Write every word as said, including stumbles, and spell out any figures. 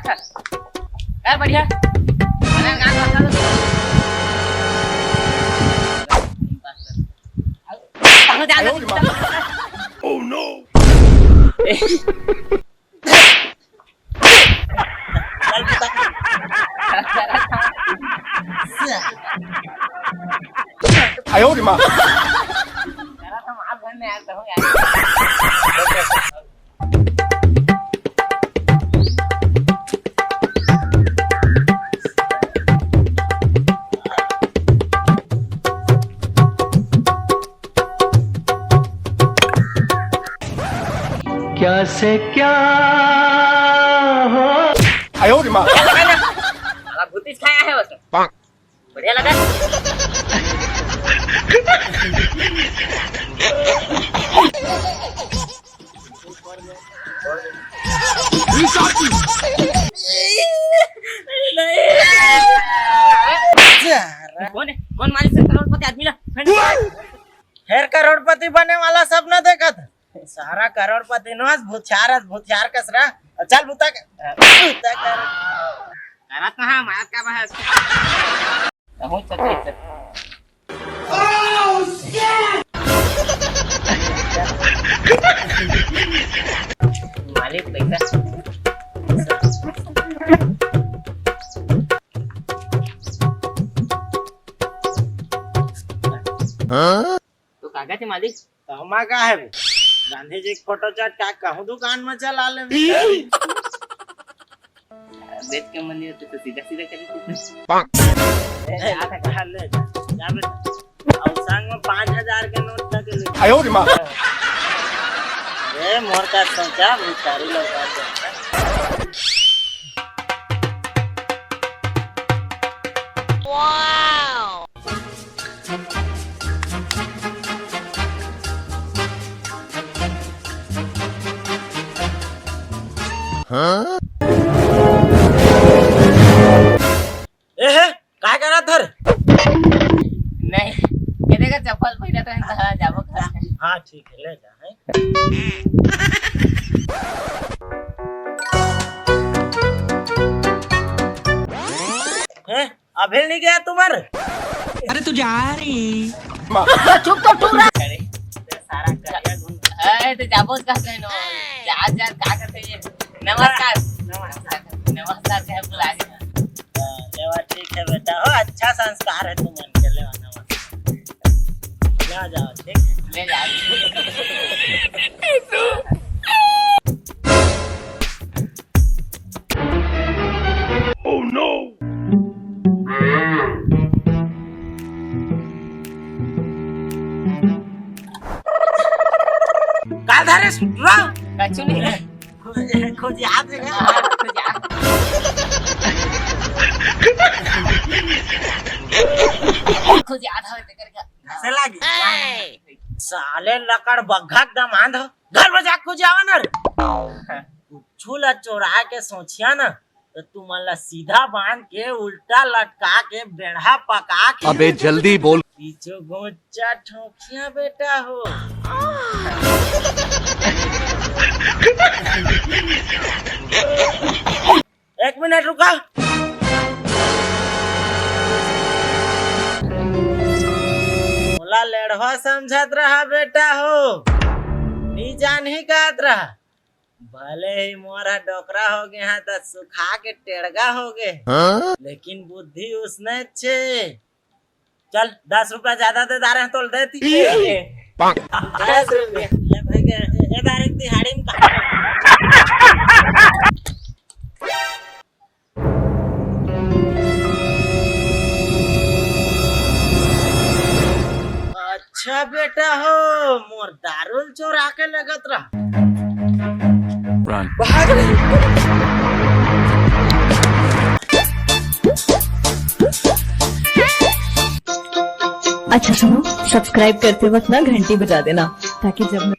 यार बढ़िया। खाना का खा लो। कहाँ जा रहे हो? Oh no! आयो रे माँ। क्या से क्या हो? आयो रे माँ। साला भूतिस खाया है बस। बढ़िया लगा। कौन है? कौन मालिक से करोड़पति आदमी ला? फेर करोड़पति बने वाला सपना देखत। सारा करोड़पति नोहस, भूतियार हस, भूतियार कस रह। चल बुता कर, बुता कर। करत कहाँ, मारत का बहस। कहूँ चल, चल, चल। मालिक पैसा। तो कागज है मालिक। तमा का है बे? गांधी जी के फोटो चाट का कहूँ दुकान में चला ले। बेच के मन नहीं होते तो सीधा सीधा कर देते। ए, जा, जा, ले, जा, जा बेटा। और संग में पाँच हजार के नोट लगे ले। आयो रे माँ। ए, मोर का सोचा, भिखारी लोग का सोचा। हाँ? ए हे, काय करत हर? नहीं, ये देखा चप्पल पहिरा तो इनका जाबो घर। हाँ, ठीक है, ले जा, हैं? हैं? अभी नहीं गया तुम्हार? अरे तू जा रही। चुप तो टूरा। अरे, तेरा सारा करिया घूम। अरे, तो जाबो का कहनो। जा, जा, का कहते हैं? नमस्कार। नमस्कार। नमस्कार कहे बुला के। हाँ, ये बात ठीक है बेटा, हो, अच्छा संस्कार है तुम मन के, ले नमस्कार। ले जाओ, ठीक है? ले जा। Oh no! का धारे सुटरा? कछु नहीं है। खुद, खुद याद है ना? खुद याद। खुद याद है, तेकर का? से लागी? साले लकड़ बग्घा के दमांद हो। घर में जाके कुछ आवा ना रे। कुछू ला चोरा के सोचिया ना, तो तुमन ला सीधा बांध के उल्टा लटका के बेढ़ा पका के अबे जल्दी बोल। पीछू गोचा ठोकिया बेटा हो। एक मिनट रुका। मोला लेड़वा समझत रहा बेटा हो, नी जान ही कहत रहा। भले ही मोर ह डोकरा हो गए हैं, त सुखा के टेड़गा हो गए, हाँ? लेकिन बुद्धि उसने छे। चल, दस रुपया ज्यादा दे दारे हैं, तोल देती। दस रुपया। ये भाई के, ये दारे दिहाड़ी में का? अच्छा बेटा हो, मोर दारू ल चोरा के लगत रहा। Run. भाग रे। अच्छा सुनो, सब्सक्राइब करते वक्त ना घंटी बजा देना, ताकि जब मैं